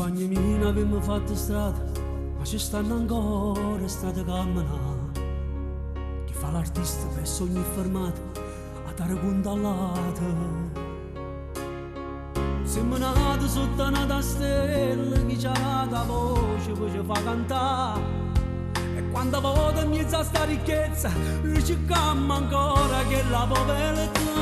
Cumpagne miei n'avimmo fatto strada, ma ce stanno ancora strade 'a cammenà. Chi fa l'artista verso ogni fermata 'a dà cunto all'ate. Simmo nate sotto a n'ata stella, chi ce ha dato 'a voce pe' ce fa cantà. E quanta vote 'mmiez'a 'sta ricchezza, nuje cercammo ancora chella povertà.